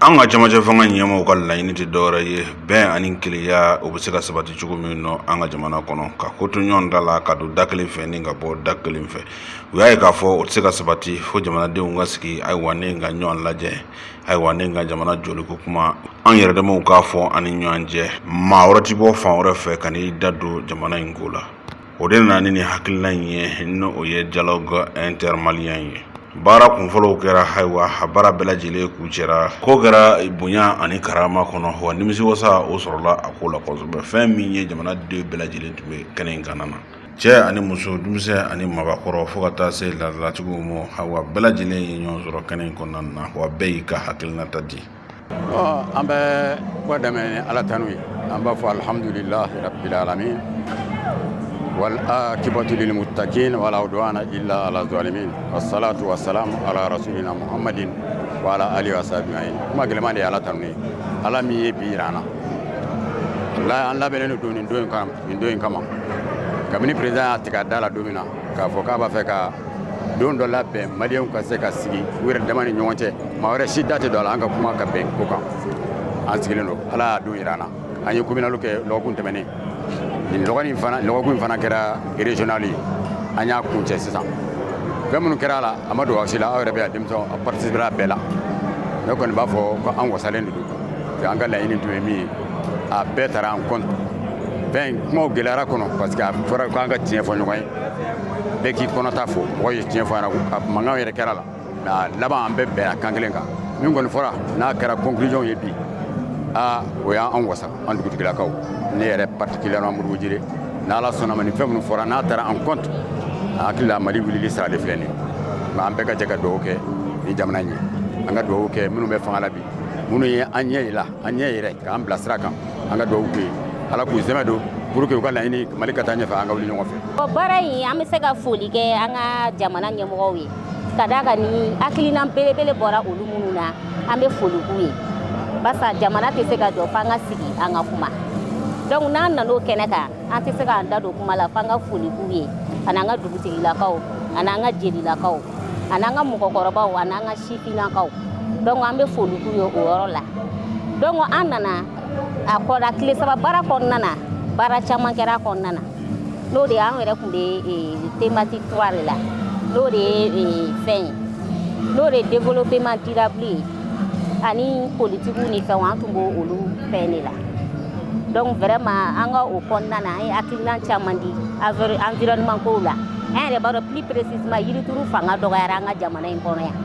An ka camancɛ fanga ɲɛmaaw ka laɲini tɛ dɔwɛrɛ ye, bɛn ani kelenya, o bɛ se ka sabati cogo min nɔ an ka jamana kɔnɔ, ka ko to ɲɔgɔn da la, ka don da kelen fɛ ni ka bɔ da kelen fɛ. U y'a ye k'a fɔ o tɛ se ka sabati fo jamanadenw ka sigi, ayiwa, ni ka ɲɔgɔn lajɛ, ayiwa, ni ka jamana jɔliko kuma an yɛrɛ damaw k'a fɔ an ni ɲɔgɔn cɛ. Maa wɛrɛ tɛ bɔ fan wɛrɛ fɛ ka n'i da don jamana in ko la. O de nana ni nin hakilina in ye, n'o o ye dialogue intermalien ye. Baara kunfɔlɔw kɛra, ayiwa, a baara bɛɛ lajɛlen kuncɛra. Ko kɛra bonya ani karama kɔnɔ, wa nimisiwasa o sɔrɔla a ko la kosɛbɛ. Fɛn min ye, jamanaden bɛɛ lajɛlen tun bɛ kɛnɛ in kan na, cɛ ani muso, denmisɛn ani mabakɔrɔ, fo ka taa se laadalatigiw ma. Ayiwa, bɛɛ lajɛlen ye ɲɔgɔn sɔrɔ kɛnɛ in kɔnɔna na, wa bɛɛ y'i ka hakilinata di. An bɛ ko daminɛ ni Ala tanu ye. An b'a fɔ alhamdulilahi rabbil alamin wal akibatu lil muttaqin wala udwana illa ala zalimin, wassalatu wassalamu ala rasulina Muhammadin wa ala alihi wa sahbihi ajma'in. Kuma gɛlɛman de ye Ala tanu ye, Ala min ye bi yira an na. Wallahi, an labɛnnen don nin don in kama. Nin don in kama, kabini président y'a tigɛ a da la don min na k'a fɔ k'a b'a fɛ ka don dɔ labɛn, Maliyɛnw ka se ka sigi u yɛrɛ dama ni ɲɔgɔn cɛ, maa wɛrɛ si da tɛ don a la, an ka kuma ka bɛn ko kan, an sigilen don. Ala y'a don yira an na. An ye communal kɛ lɔgɔkun tɛmɛnen. Nin lɔgɔnin fana, lɔgɔkun in fana kɛra régional ye. An y'a kuncɛ sisan. Fɛn minnu kɛra a la, a ma dogo aw si la. Aw yɛrɛ bɛ yan, denmisɛnw, a participera a bɛɛ la. Ne kɔni b'a fɔ ko an wasalen de don. An ka laɲini tun ye min ye, a bɛɛ taara en compte. Fɛn kumaw gɛlɛyara kɔnɔ, parce que a fɔra ko an ka tiɲɛ fɔ ɲɔgɔn ye, bɛɛ k'i kɔnɔta fɔ. Mɔgɔ ye tiɲɛ fɔ ɲɛna, a mankan yɛrɛ kɛra la, mais a laban, an bɛɛ bɛnna kan kelen kan. Min kɔni fɔra, n'a kɛra conclusion ye bi, aa, o y'an wasa, an dugutigilakaw, ne yɛrɛ particulièrement Modibo Jire. N'Ala sɔnna ma, nin fɛn minnu fɔra, n'a taara en compte, a hakili la, Mali wulili sira de filɛ nin ye. Nka an bɛɛ ka jɛ ka dugawu kɛ ni jamana in ye. An ka dugawu kɛ minnu bɛ fanga la bi, minnu ye an ɲɛ yira, an ɲɛ yɛrɛ k'an bila sira kan. An ka dugawu k'u ye, Ala k'u sɛmɛ don pour que u ka laɲini, Mali ka taa ɲɛfɛ, an ka wuli ɲɔgɔn fɛ. Baara in, an bɛ se ka foli kɛ an ka jamana ɲɛmɔgɔw ye, ka d'a kan ni hakilina belebele bɔra olu minnu na, an bɛ foli k'u ye, barisa jamana tɛ se ka jɔ f'an ka sigi, an ka kuma. Donc n'an nan'o kɛnɛ kan, an tɛ se k'an da don kuma la f'an ka foli k'u ye, ani an ka dugutigilakaw, ani an ka jelilakaw, ani an ka mɔgɔkɔrɔbaw, ani an ka sifinnakaw. Donc an bɛ foli k'u ye o yɔrɔ la. Donc an nana a kɔrɔ tile 3 baara kɔnɔna na, baara caman kɛra a kɔnɔna na. N'o de ye, an yɛrɛ tun bɛ thématique 3 de la, n'o de ye fɛn ye, n'o de ye développement durable ye, ani politikiw ni fɛnw, an tun b'o olu fɛn de la. Donc vraiment, an ka o kɔnɔna na, an ye hakilina caman di environnement kow la. An yɛrɛ b'a dɔn, plus précisément, yirituru fanga dɔgɔyara an ka jamana in kɔnɔ yan.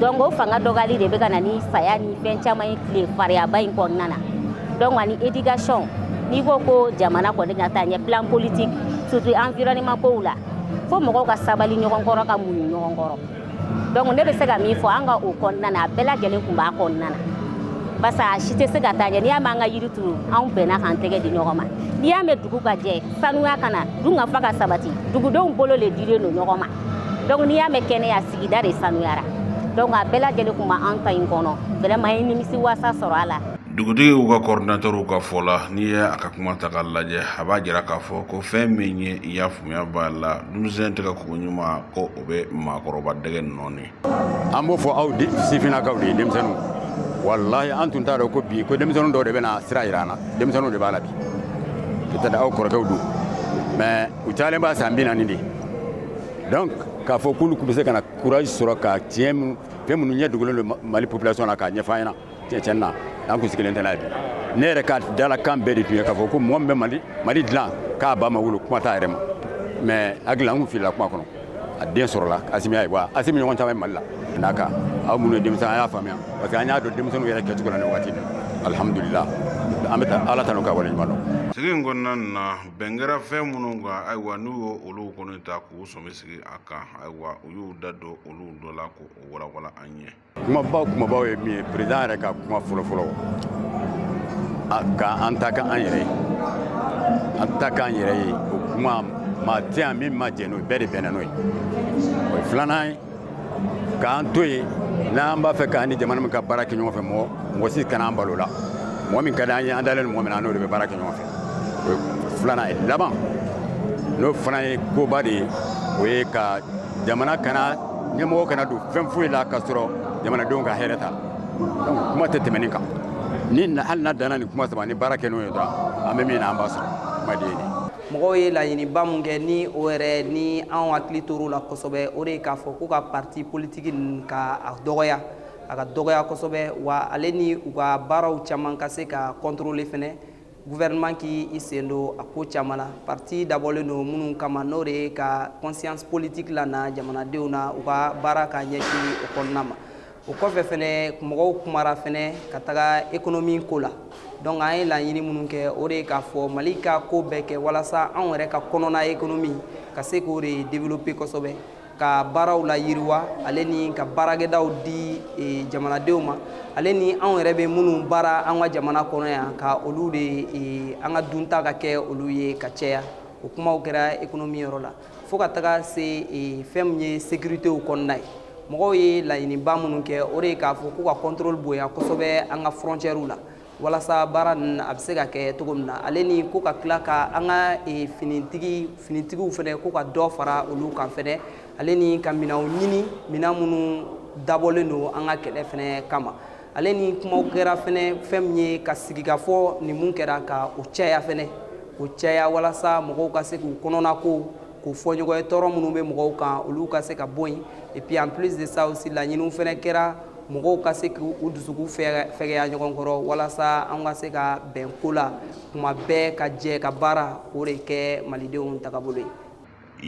Donc o fanga dɔgɔyali de bɛ ka na ni saya ni fɛn caman ye tile fariyaba in kɔnɔna na. Donc ani éducation, n'i ko ko jamana kɔni ka taa ɲɛ, plan politique, surtout environnement kow la, fo mɔgɔw ka sabali ɲɔgɔn kɔrɔ, ka muɲu ɲɔgɔn kɔrɔ. Donc ne bɛ se ka min fɔ an ka o kɔnɔna na, a bɛɛ lajɛlen tun b'a kɔnɔna na, barisa a si tɛ se ka taa ɲɛ n'i y'a mɛn an ka yiri turu, anw bɛnna k'an tɛgɛ di ɲɔgɔn ma. N'i y'a mɛn dugu ka jɛ, sanuya ka na, dun ka fa ka sabati, dugudenw bolo le dilen don ɲɔgɔn ma. Donc n'i y'a mɛn kɛnɛya, sigida de sanuyara. Donc a bɛɛ lajɛlen tun b'an ta in kɔnɔ. Vraiment, an ye nimisi wasa sɔrɔ a la. Dugutigiw ka coordinateur ka fɔ la, n'i ye a ka kuma ta k'a lajɛ, a b'a jira k'a fɔ ko fɛn min ye, i y'a faamuya b'a la, denmisɛn tɛ ka ko ɲuman ko o bɛ maakɔrɔba dɛgɛ nɔɔni. An b'o fɔ aw sifinnakaw de ye, denmisɛnninw. Walahi, an tun t'a dɔn ko bi ko denmisɛnnin dɔw de bɛna sira yira an na. Denmisɛnninw de b'a la bi, peut-être aw kɔrɔkɛw don, mais u cayalen b'a san 40 de. Donc k'a fɔ k'olu tun bɛ se ka na courage sɔrɔ ka tiɲɛ minnu, fɛn minnu ɲɛ dogolen don Mali population na, k'a ɲɛfɔ an ɲɛna, tiɲɛ tiɲɛ na, an kun sigilen tɛ n'a ye bi. Ne yɛrɛ ka dalakan bɛɛ de tun ye k'a fɔ ko mɔgɔ min bɛ Mali dilan, k'a ba ma wolo, kuma t'a yɛrɛ ma. Mais hakili la, an kun filila kuma kɔnɔ. A den sɔrɔla, Asimi y'a ye wa Asimi ɲɔgɔn caman bɛ Mali la n'a kan. Aw minnu ye denmisɛn, an y'a faamuya, parce que an y'a dɔn denmisɛnninw yɛrɛ kɛcogo la nin waati in. Alhamdulillah, an bɛ taa Ala tanu ka waleɲuman dɔn. Sigi in kɔnɔna na, bɛn kɛra fɛn minnu kan, ayiwa, n'u y'o olu kɔni ta k'u sɔmi sigi a kan, ayiwa, u y'u da don olu dɔ la k'o walawala an ye. Kumabaw, kumabaw ye min ye, président yɛrɛ ka kuma fɔlɔfɔlɔ, ka an ta kɛ an yɛrɛ ye, an ta k'an yɛrɛ ye, o kuma, maa tɛ yan min ma jɛn n'o ye, bɛɛ de bɛnna n'o ye. O ye filanan ye, k'an to yen n'an b'a fɛ k'an ni jamana min ka baara kɛ ɲɔgɔn fɛ, mɔgɔ mɔgɔ si kana an balo la. Mɔgɔ min ka di an ye, an dalen don mɔgɔ min na, an n'o de bɛ baara kɛ ɲɔgɔn fɛ. O ye filanan ye. Laban, n'o fana ye koba de ye, o ye ka jamana kana, ɲɛmɔgɔ kana don fɛn foyi la ka sɔrɔ jamanadenw ka hɛrɛ ta. Donc kuma tɛ tɛmɛ nin kan. Ni hali n'a danna nin kuma saba, ni baara kɛ n'o ye dɔrɔn, an bɛ min na, an b'a sɔrɔ. Kuma de ye nin. Mɔgɔw ye laɲiniba mun kɛ, ni o yɛrɛ ni anw hakili tor'o la kosɛbɛ, o de ye k'a fɔ ko ka parti politique ninnu ka a dɔgɔya, a ka dɔgɔya kosɛbɛ wa. Ale ni u ka baaraw caman ka se ka contrôler fɛnɛ, gouvernement k'i sen don a ko caman na. Parti dabɔlen don minnu kama, n'o de ye ka conscience politique la na jamanadenw na, u ka baara ka ɲɛsin o kɔnɔna ma. O kɔfɛ fɛnɛ, mɔgɔw kumara fɛnɛ ka taga économie ko la. Donc an ye laɲini minnu kɛ, o de ye k'a fɔ Mali ka ko bɛɛ kɛ walasa anw yɛrɛ ka kɔnɔna économie ka se k'o de développer kosɛbɛ, ka baaraw la yiriwa, ale ni ka baarakɛdaw di jamanadenw ma, ale ni anw yɛrɛ bɛ minnu baara an ka jamana kɔnɔ yan, ka olu de an ka dunta ka kɛ olu ye ka caya. O kumaw kɛra économie yɔrɔ la, fo ka taga se fɛn min ye sécurité kɔnɔna ye. Mɔgɔw ye laɲiniba minnu kɛ, o de ye k'a fɔ k'u ka contrôle bonya kosɛbɛ an ka frontières la, walasa baara ninnu a bɛ se ka kɛ cogo min na. Ale ni ko ka tila ka an ka finitigi finitigiw fɛnɛ, ko ka dɔ fara olu kan fɛnɛ, ale ni ka minɛnw ɲini, minɛn minnu dabɔlen don an ka kɛlɛ fɛnɛ kama. Ale ni kumaw kɛra fɛnɛ fɛn min ye ka sigikafɔ ni mun kɛra, ka o caya fɛnɛ, k'o caya walasa mɔgɔw ka se k'u kɔnɔna ko k'o fɔ ɲɔgɔn ye, tɔɔrɔ minnu bɛ mɔgɔw kan, olu ka se ka bɔ yen. Et puis en plus de ça aussi, laɲiniw fɛnɛ kɛra mɔgɔw ka se k'u dusukun fɛgɛya ɲɔgɔn kɔrɔ, walasa an ka se ka bɛn ko la kuma bɛɛ, ka jɛ ka baara k'o de kɛ malidenw tagabolo ye.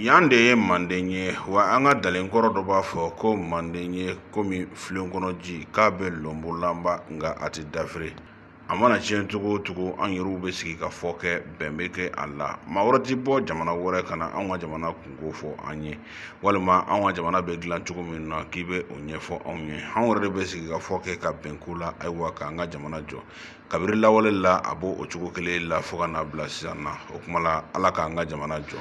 Yan de ye Manden ye wa. An ka dalenkɔrɔ dɔ b'a fɔ ko Manden ye komi filen kɔnɔ ji, k'a bɛ lɔnbɔlanba, nka a tɛ dafiri. A mana tiɲɛ cogo o cogo, an yɛrɛw bɛ sigi ka fɔ kɛ, bɛn bɛ kɛ a la. Maa wɛrɛ ti bɔ jamana wɛrɛ ka na anw ka jamana kunko fɔ an ye, walima anw ka jamana bɛ dilan cogo min na, k'i bɛ o ɲɛfɔ anw ye. Anw yɛrɛ de bɛ sigi ka fɔ kɛ ka bɛn ko la, ayiwa, k'an ka jamana jɔ. Kabiri lawale la, a b'o o cogo kelen la fo ka n'a bila sisan na. O kuma la, Ala k'an ka jamana jɔ.